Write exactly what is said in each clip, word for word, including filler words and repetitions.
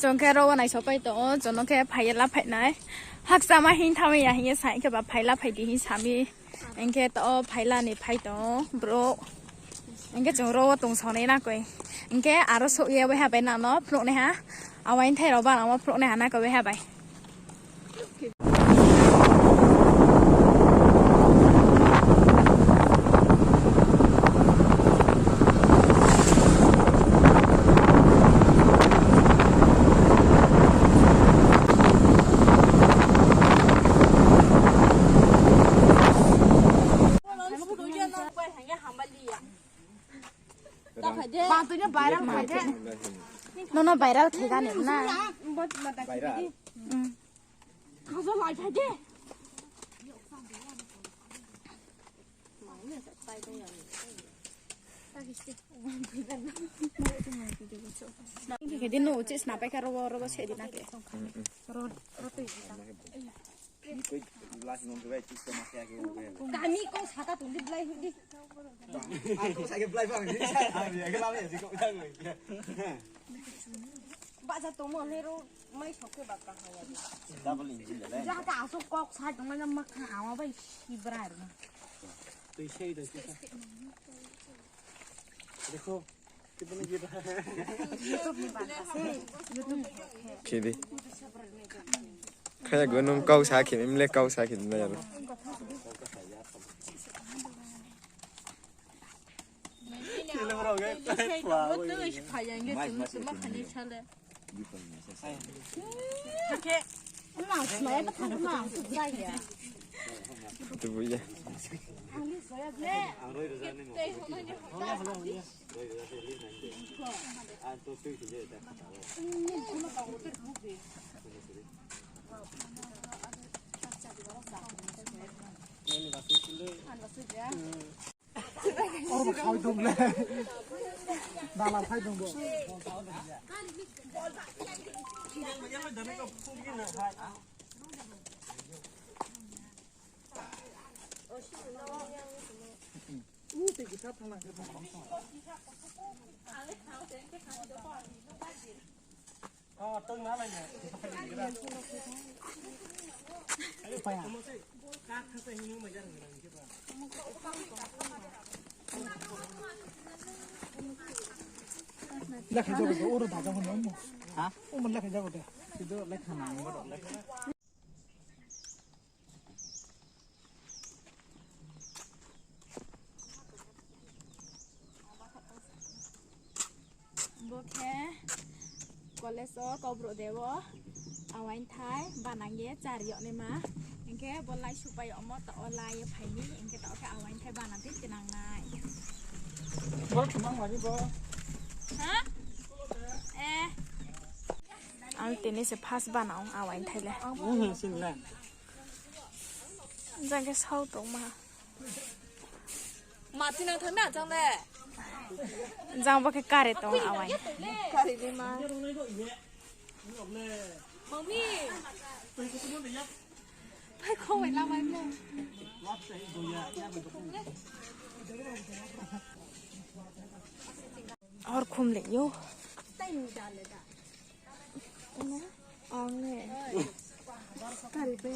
Chwng khe oro naisok pai tongo, chwng no khe phaiya la phainai. Hakchama hin thamwi ya hinkhe sa hinkhe ba phaila phaidi hin sami. Hinkhe to phaila ni phai tongo bro. Hinkhe chwng oro tong sonai na koi. Hinkhe aro sok ye waiha bai nang no phunuk nai ha. Awaini thai rok ba nang ma phunuk nai ha na koi waiha bai. Nono viral khe gani na. Viral. Mm. Kedi no uchi snapai ka robo robo se di na ke. Ro ro tei. Kami kau saka tungdi belai hudi. Ang kau saka belai bang. Ang ya ke lama ya sih kau bilang. Baja tomo hero mai sokke baka haya. Double engine le. Ja ka asuk kok sa tong na makha ama bai sibra. Tui sei da. Dekho. Khidi. Khaya gunum kau sa khim imle kau sa khim na yaro. Tubuya. Oro khai dong le. Dala khai dong bo. Lekha jago de, oro da jago de, omo. Ha? Omo lekha jago de. Sido lekha nang, oro lekha. Bo khe college o Kokborok de o awaini thai banang ye chari yoknai ma. Hinkhe bo lai supai omo ta o lai ye phaini, hinkhe ta o khe awaini thai banang tei twnang nai. Bo thumang mani bo. Ha? Eh. Ang tini se first banang awaini thai le. Mhm, sini le. Jang khe sao tong ma. Ma tinang thang na jang le. Jang bo khe kare tong awai. Kare ni ma. Mami. Pai khowai la mai le. Hor khum le yo. Ang ne. Kari pe.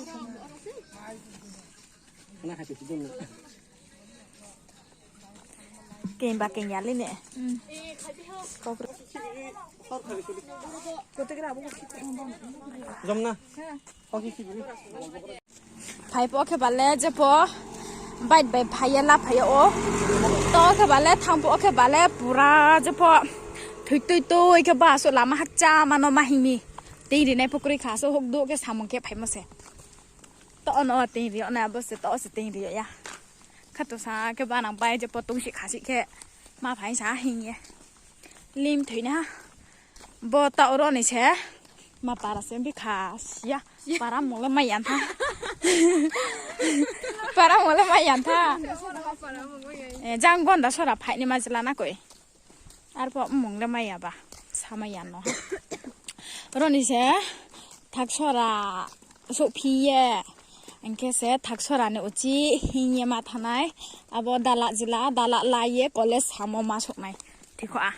Keng ba keng ya le ne. Kokro. Jom na. Phai po khe bale je po bike bai phai ya la phai ya o. To khe bale thang po khe bale pura je po thwi twi twi khe ba so lama hakcha mano ma himi. Tei rinai pokri kha so hok do khe samung khe phai mo se. To ono tei ri ona bo se to se tei ri ya. Kha to sa khe ba nang bai je po tong si kha si khe ma phai sa hing ye. Lim thwi na. Bo ta oro ni se ma para se bi kha sia. Para mole mai yan tha. Para mole mai yan tha. Eh, jang gonda sora phai ni ma jela na koi. Arpo mung le mai ya ba. Sa mai yan no. Oro ni se thak sora so phi ye. Angkhe se thak sora ni uchi hing ye ma thanai. Abo dala jela dala la ye college samo ma sok nai. Thikho a.